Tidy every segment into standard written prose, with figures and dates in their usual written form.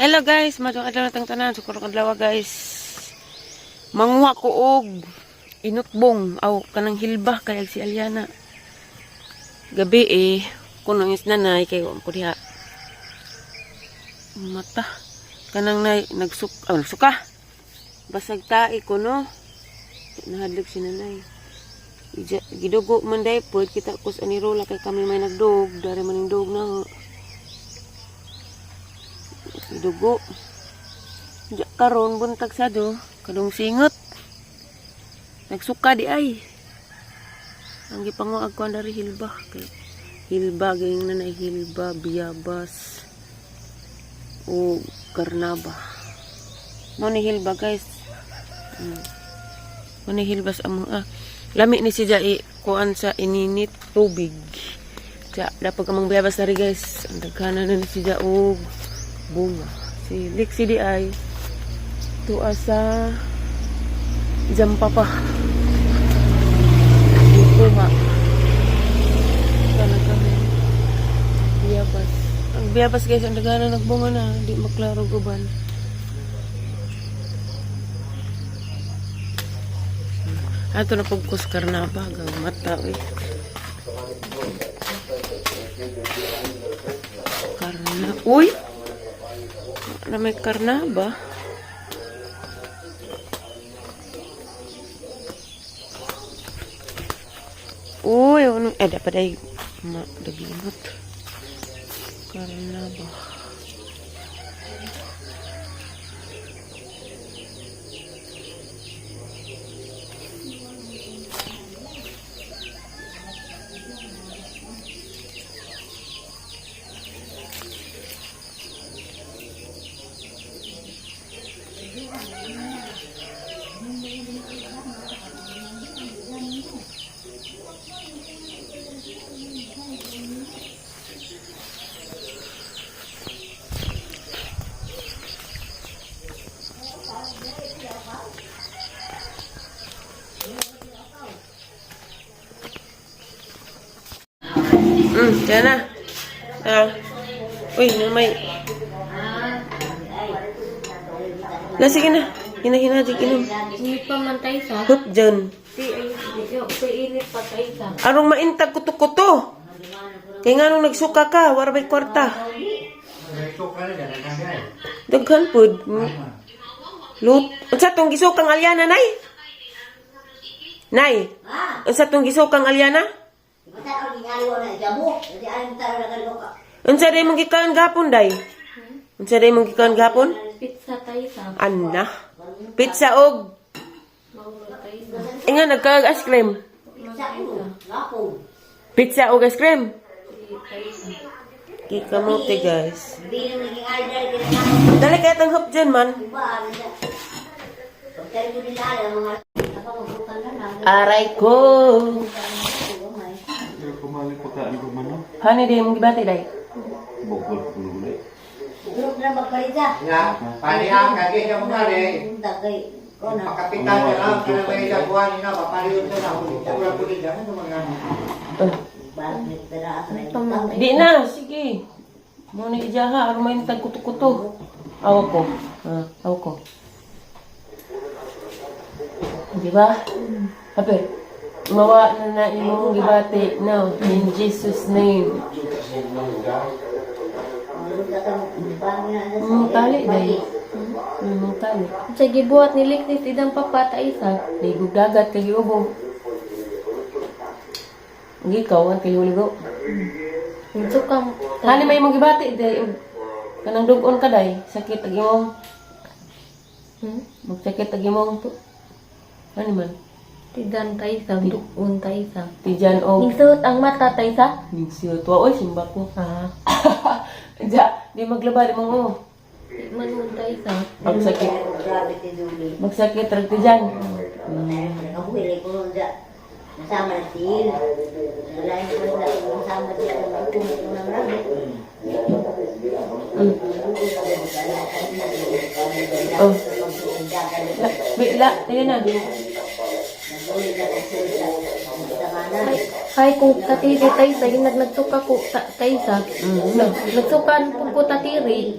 Hello guys, madong adlaw natang tanan, sukurong adlaw guys. Manguha ko og inutbong aw kanang hilba kay si Aliana. Gabi eh, kuno is nanay kay wa ko diha. Mata kanang nay nagsuk aw nagsuka. Basag tae ko no. Nahadlok si nanay. Gidugo man day pod kita kus anirola kay kami may nagdog, dari man ning dog na. Gidugo. Diya karon buntag sa do, kadong singot. Nagsuka di ay. Ang gipanguag ko dari hilba kay hilba gayong nanay hilba, biyabas o karnaba. Mo ni hilba guys. Mo ni hilba sa among ah. Lami ni si Jai kuan sa ininit tubig. Ja, dapat kamang biyabas dari guys. Ang daghanan na ni si Ja og bunga. Si Lixie di ay tuwa sa Jampapa. Ikuha. Sana kami. Biyabas. Ang biyabas guys, ang daghanan nagbunga na. Di maklaro guban. Ato na pagkus karnaba, gang mata eh. Karna. Uy! Na may karnaba. Uy, ano? Eh, dapat ay daginot. Karnaba. Kaya na. Ah. Uy, na may. Na, sige na. Hina-hina, di inom. Init pa man tayo sa. Hup, dyan. Ti ay ti init pa tayo sa. Arong maintag kuto-kuto. Kaya nga nung nagsuka ka, wala ba'y kwarta. Daghan pod. Lut. Unsa tong gisukang alyana, Nay? Nay. Unsa tong gisukang alyana? Unsa day mong gikaon gapon, Day? Unsa day mong gikaon gapon? Pizza tayo sa. Anna. Pizza og Mauro tayo sa. Inga nagkaag ice cream. Pizza og ice cream. Tayo sa. Kikamote guys. Dali kaya tang hop dyan man. Aray ko. Kumali pagkaan ko man, no? Hani di mong gibati day. Bukol ko gulay. Nga, paniang kagi ka mga re. Pakapitan na lang, kana may dakuan na, papaliw na lang. Wala po din yan, ano mga Di na, sige. Mo na ijaha, aron may tag kuto-kuto. Awa ko. Ah, awa ko. Di ba? Haper. Mawa na na imong gibati now in Jesus name. Tali day. Tali. Sa gibuhat ni Liknis idang papa tayo sa. Ligog dagat kay giubo. Ikaw ang kaliwaligo. Nagsuka Hani may imong gibati day og kanang dugon ka day, sakit ag imong magsakit ag imong ano man Tidan tayo sa. Dukon tayo sa. tijan og Ningsuot ang mata tayo sa. ningsiyot wa oy simba ko. Ah. Ja, di maglaba di mong oh. Di man tayo sa. Magsakit. Magsakit rag tijan. Oh. La, bi, la, tingnan na. Hay kung tatiri tayo sa. Yung nagnagsuka ko tayo sa. No. Nagsukan po ko tatiri.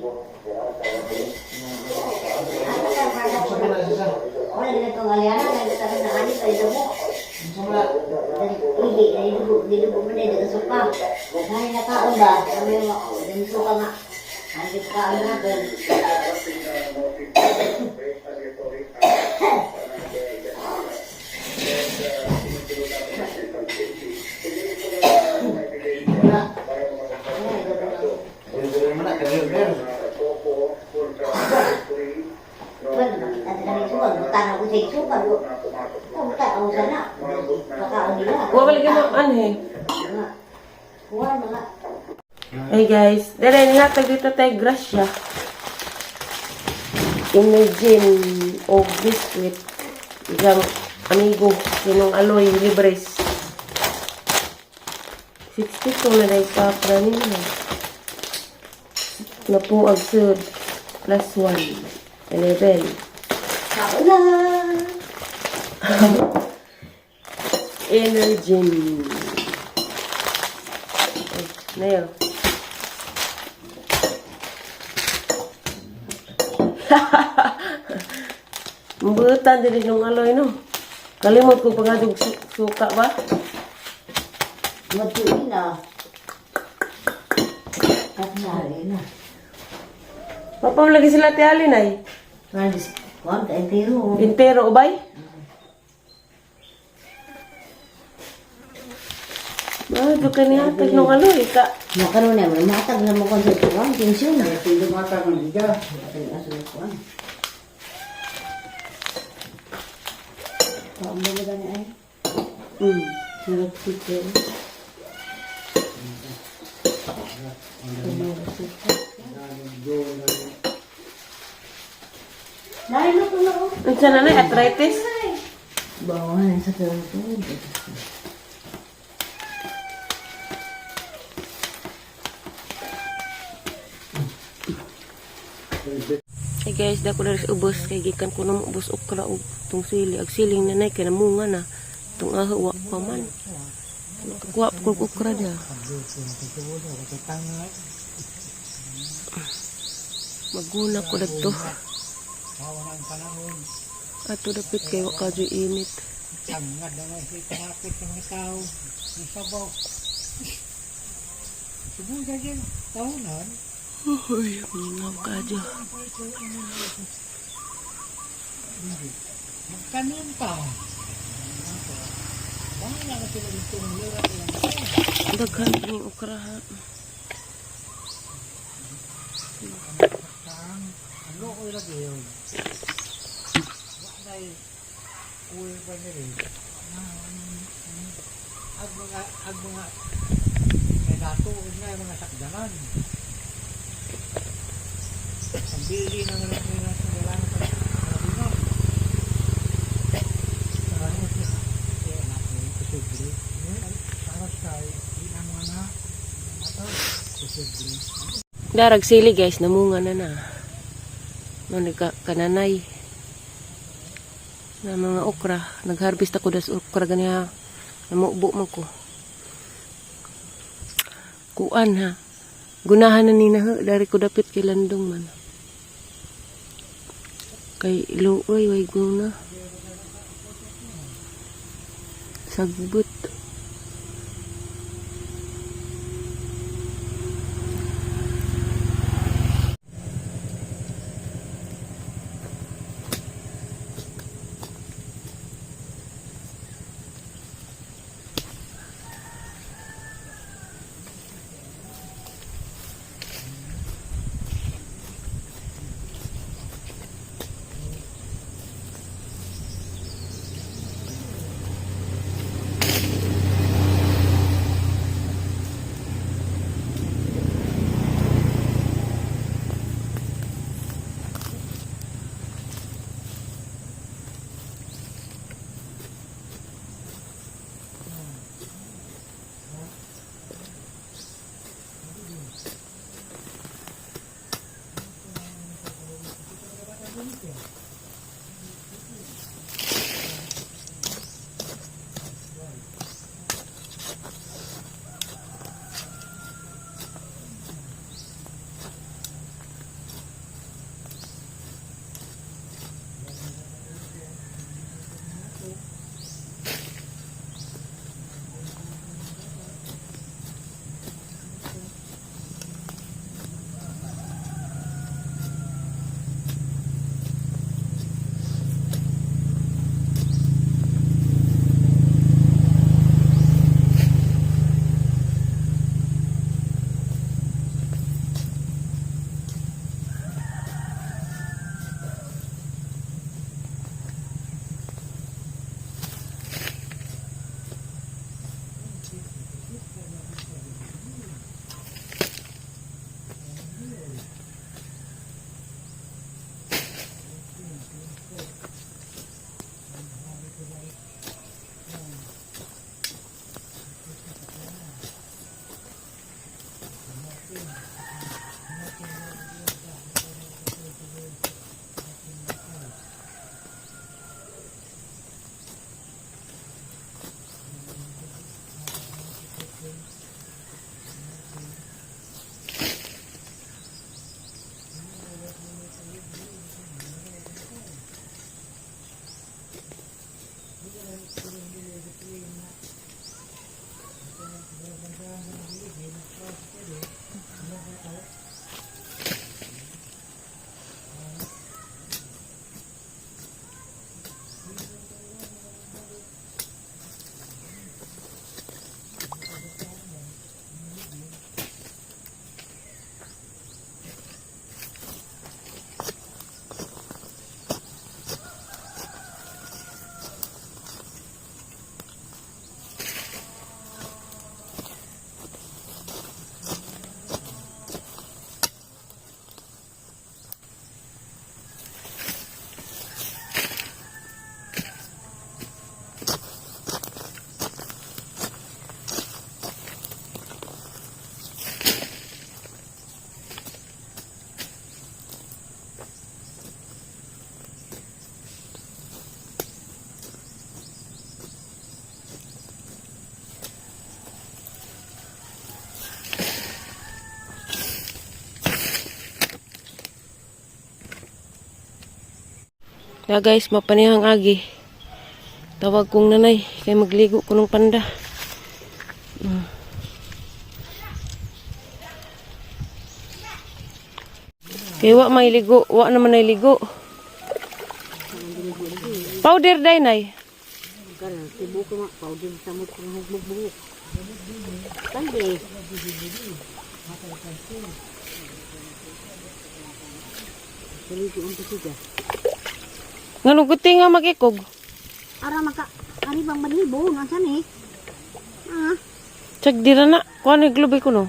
Kuan ba? Kami mo, dito ka nga. Hanip ka ang natin. Wala. Dili man na kani. Bueno, at kami suwag, buta na ko sa isukan. Buta ako sana. Baka ako nila. Wa balik mo anhe. Mga. Kuha mga. Hey guys, dere nihatag dito tay grasya. Imagine og biscuit. Iyang amigo sinong aloy libres. 62 na dahil pa niya. Napuag sud plus 1. 11. Ako na. Energy. Ay, Nayo. Mbutan din nung aloy no. Kalimot ko paghatog suka ba? Matuin na. At nari na. Mapam lagi sila ti Alin ay. Malis. Kuha ka entero. Entero ubay? Ah, do ka niya hatag nung aloy ka. Makaroon na mo. Matag na mo kung sa tuwang. Tensyon na. Pili mata ng diga. Kuha. Paano ba gani ay? Sarap sito. Dahil na ko na oh. Unsa na nay arthritis? Bawahan sa tuhod. Hey guys, dako na sa ubos kay gikan ko na ubos okra og tong sili. Ag siling na nay kay namunga na. Tong aho wa pa man. Nakakuha pa kog okra dia. Maguna ko dagto. Ato dapit kay wa kadyo init. Tangad na may tinapit ng mga tao. Ang sabaw. Subukan din. Tahunan. Uy, mingaw kadyo. Magtanim ka. Bahala ka sila dito ng lura. Daghan ning okra ha. Ang loko lagi yun. Wala uwi pa nila. Ag mga kay natuon nga yung mga sakdanan. Ang bili ng mga nila sa dalang sa mga Darag sili guys, namunga na na. No nagka kananay. Na mga okra, nagharvest ako das okra ganiha. Namubo man ko. Kuan ha. Gunahan na ni na ha, dari ko dapit kay landong man. Kay luoy way guna. Sagbot. Na guys, mapanihang agi. Tawag kong nanay kay magligo ko ng panda. Kay wa may ligo, wa naman ay ligo. Powder day nay. Nganong kuti nga magikog? Ara maka ani bang manibo nang sani? Ah, Tsag dira na. Kuha na globe ko no.